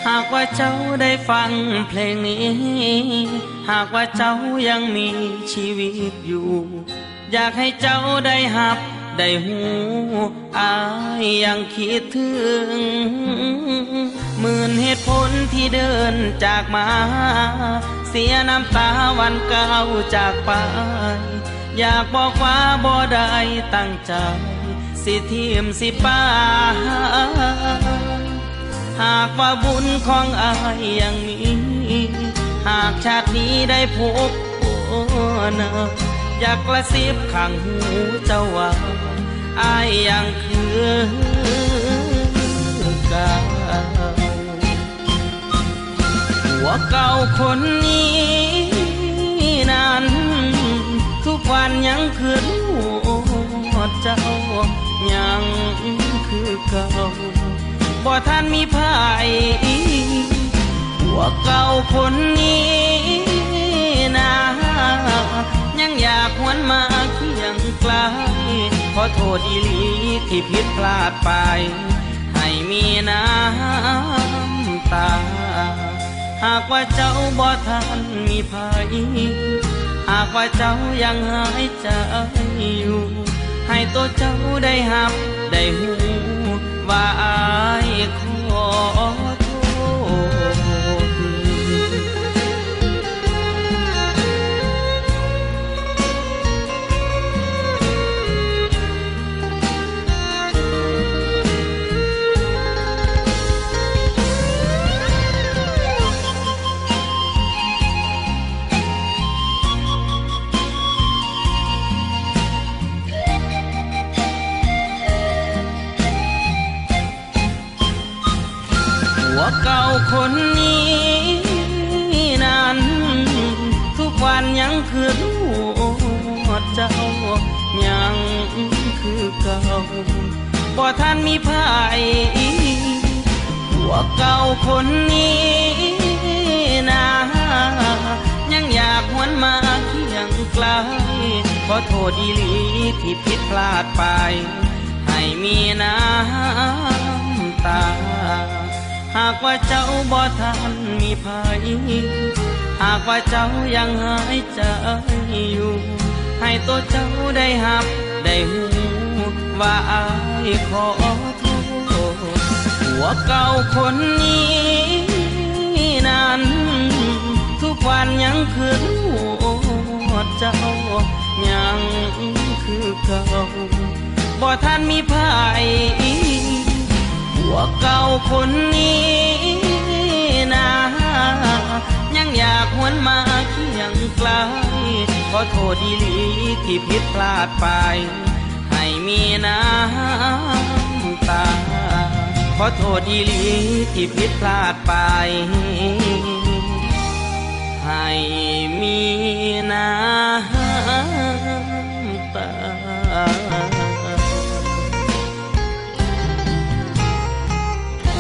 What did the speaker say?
ຫາກວ່າເຈົ້າໄດ້ຟັງເພງນີ້ ຫາກວ່າເຈົ້າຍັງມີຊີວິດຢູ່ ຢາກໃຫ້ເຈົ້າໄດ້ຮັບໄດ້ຮູ້ ອ້າຍຍັງຄິດເຖິງ ໝື່ນເຫດຜົນທີ່ເດີນຈາກມາ ເສຍນ້ຳຕາວັນກ້າວຈາກໄປ ຢາກບອກວ່າບໍ່ໄດ້ຕັ້ງໃຈ ຊິຖິ້ມຊິປາ ຫາກວ່າບຸນຂອງອ້າຍຍັງມີ ຫາກຊາດນີ້ໄດ້ພົບພໍ້ໜ້າ ຢາກກະຊິບຂ້າງຫູເຈົ້າວ່າ ອ້າຍຍັງຄືເກົ່າ. ຜົວເກົ່າຄົນນີ້ນັ້ນ ທຸກວັນຍັງຄິດຮອດເຈົ້າ ຍັງຄືເກົ່າ ບໍ່ທັນມີໃຜ ຜົວເກົ່າຄົນນີ້ນາ ຍັງຢາກຫວນມາຄຽງໃກ້ ຂໍໂທດອີ່ຫຼີທີ່ຜິດພລາດໄປ ໃຫ້ມີນ້ຳຕາ ຫາກວ່າເຈົ້າບໍ່ທັນມີໃຜ ຫາກວ່າເຈົ້າຍັງຫາຍໃຈຢູ່ ໃຫ້ໂຕເຈົ້າໄດ້ຮັບໄດ້ຮູ້ ວ່າອ້າຍຂໍໂທດ. ຜົວເກົ່າຄົນນີ້ນັ້ນ ທຸກວັນຍັງຄິດຮອດເຈົ້າ ຍັງຄືເກົ່າ ບໍ່ທັນມີໃຜ ຜົວເກົ່າຄົນນີ້ນາ ຍັງຢາກຫວນມາຄຽງໃກ້ ຂໍໂທດອີ່ຫຼີທີ່ຜິດພລາດໄປ ໃຫ້ມີນ້ຳຕາ ຫາກວ່າເຈົ້າບໍ່ທັນມີໃຜ ຫາກວ່າເຈົ້າຍັງຫາຍໃຈຢູ່ ໃຫ້ໂຕເຈົ້າໄດ້ຮັບໄດ້ຮູ້ ວ່າອ້າຍຂໍໂທດ ຜົວເກົ່າຄົນນີ້ນັ້ນ ທຸກວັນຍັງຄິດຮອດເຈົ້າ ຍັງຄືເກົ່າ ບໍ່ທັນມີໃຜ ຜົວເກົ່າຄົນນີ້ນາ ຍັງຢາກຫວນມາຄຽງໃກ້ ຂໍໂທດອີ່ຫຼີທີ່ຜິດພລາດໄປ ໃຫ້ມີນ້ຳຕາ ຂໍໂທດອີ່ຫຼີທີ່ຜິດພລາດໄປ ໃຫ້ມີນ້ຳຕາ.